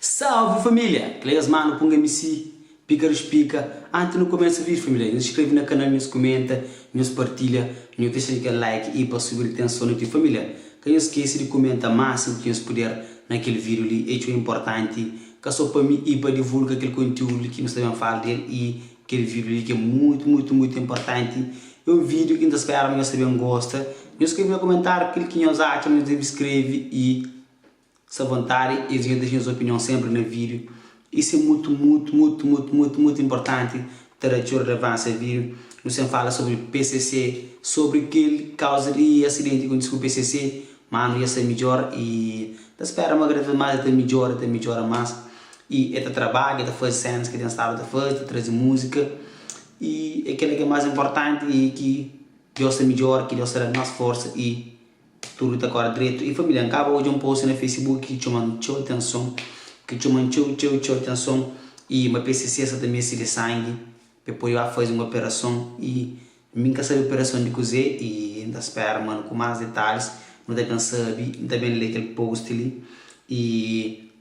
Salve família! Kel es manu Punga MC, Pika Ruspika Anti nu kumesa vídeo família, nhos inskreve na kanal, nhos kumenta, nhos partilha, nhos dexa kel like i pa subir tenson na ti família. Ka nhos skese di kumenta másimu ki nhos puder na kel vídeo li, é txeu inportanti ka so pa mi i pa divulga kel konteúdu li ki nu sta ben fala del i kel vídeo li ki é mutu mutu mutu inportanti. É un vídeo ki N ta spera ma nhos ta ben gosta. Nhos skrebe na kumentáriu kel ki nhos atxa ma nhos debe skrebe i Sta vontadi es nhos dexa nhos opinion senpri na vídeo. Isso é mutu mutu mutu mutu mutu mutu inportanti ta da txeu relevansia vídeo. Nu sen fala sobri PCC, sobri kel kauza di asidenti ki kontisi ku PCC, manu dja sta midjor i ta spera ma kada vez mas el ta midjora, el ta midjora mas i el ta trabadja, el ta fazi senas ki el ten stadu ta fazi, ta trazi múzika i é kila ki é mas inportanti i ki Deus ta midjora, ki Deus ta da mas forsa i. Tudu ta kóre dretu. I família, N kaba odja un post na Facebook ki txoma-m txeu atenson, ki txoma-m txeu txeu txeu atenson i ma PCC sa ta meste di sangi pa e pode ba faze un operason i mi N ka sabe operason di kuzê i N ta spera ma ku más detalhis nu ta ben sabe, N ta ben lé kel post li i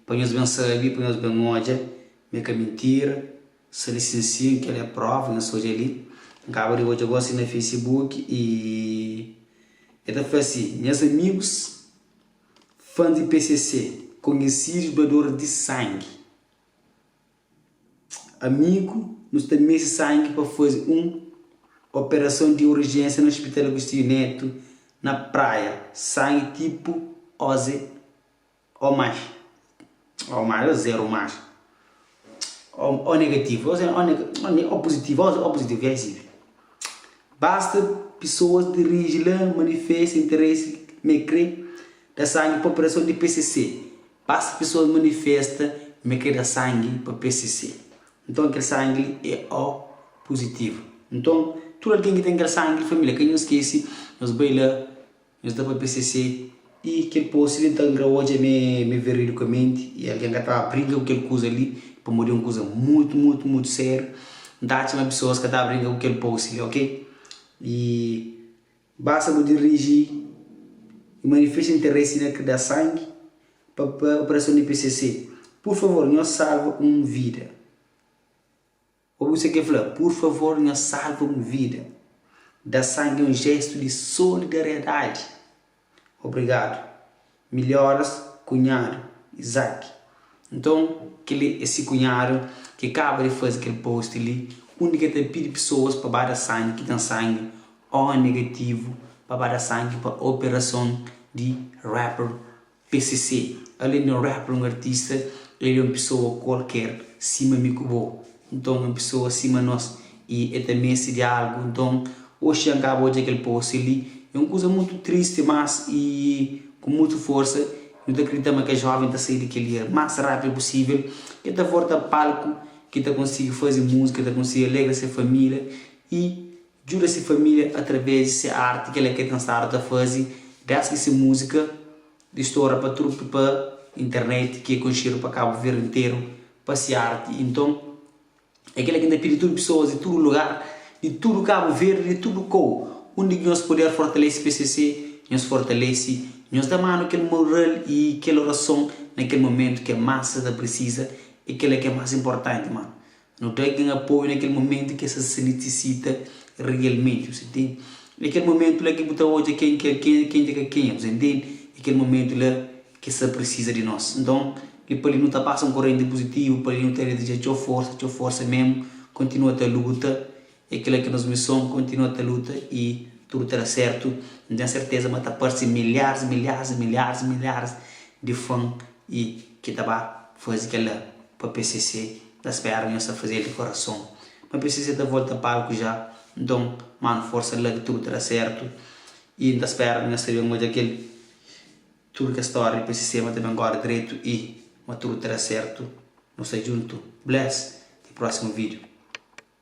pa nhos ben sabe, pa nhos ben odja ma é ka mintira. Sta li sin sin kel é prova nhos odja li N kaba di odja gosi na facebook i e ta fla si nhas amigus fans di PCC konhesidos doadores di sangi amigu nu sta meste sangi pa faze un operason di urjensia na hospital Agostinho Neto na Praia sangi tipu oze O mais, o mais, o zero mais, o, o negativo, o, o, o positivo, o, o positivo, é assim. Basta pessoas dirige la, manifesta interesse, me crê, da sangue pa operação de PCC. Basta pessoas manifesta, me crê da sangue pa PCC. Então kel sangue li é O positivo. Então, tudo alguém que tem kel sangue, família, ka nhos esquece, nhos bai la, Nhos da pa PCC i kel post li nta ngra odja me me veridicamente i algen ka ta brinka ku kel kuza li pamodi é un kuza mutu mutu mutu sériu nta atxa ma pesoas ka ta brinka ku kel post li ok i basta bu diriji i manifesta interesi na da sangi pa pa operason di PCC pur favor nhos salva un vida. Obi kuzê ki el fla, Pur favor, nhos salva un vida. Da sangi é un jéstu di solidariedadi. Obrigadu. Milhoras, kunhadu Izaki. Nton, kel-li é se kunhadu ki kaba di faze kel post li, undi ki el ta pidi pesoas pa ba da sangi, ki ten sangi O negativu, pa ba da sangi pa operason di rapper PCC, Alén di un rapper, un artista, el é un pesoa kualker, sima mi ku bo. Nton, un pesoa sima nos i el ta meste di algu. Nton, oxi N kaba odja kel post li. É un kuza mutu tristi, mas i ku mutu forsa nu ta kridita ma kel joven ta sai di kel li más rápidu pusível, ki el ta volta palku, ki ta konsigi faze múzika, ta konsigi alegra se família i djuda se família através di se arti, kel-la ki el ten stadu ta faze désdi ki se múzika di stora pa tudu pa internet ki é konxedu pa Kabu Verdi interu pa se arti. Inton é kel-la ki N ta pidi tudu pesoas di tudu lugar, di tudu Kabu Verdi, di tudu kou, undi ki nhos puder fortalese PCC, nhos fortalese, nhos da manu kel moral i kel orason na kel momentu ki más sa ta prisiza, é kel-la ki é más inportanti manu. Nu da algen apoiu na kel momentu ki es sa nisisita realmenti, bu sa ntende? Na kel momentu la ki bu ta odja ken ki é ken, ken ki ka kenha, bu sa ntende? É kel momentu la ki es sa prisiza di nos. Nton, li pa li nu ta pasa un korenti puzitivu, pa li nu ta dezeja txeu forsa, txeu forsa mésmu, kontinua ta luta, é kel-la ki é nos mison, kontinua ta luta i tudu ta da sértu. N ten serteza ma ta parse milharis, milharis, milharis, milharis di fan i ki ta ba faze kel-la pa PCC. Ta spera nhos ta fazel di korason. Ma PCC ta volta palku ja. Nton, manu forsa la ki tudu ta da sertu. I N ta spera ma nhos ta ben odja kel tudu kes storia di PCC ma ta ben kore dretu i ma tudu ta da sertu. Nu sta djuntu. Bless. Ti prosimu video.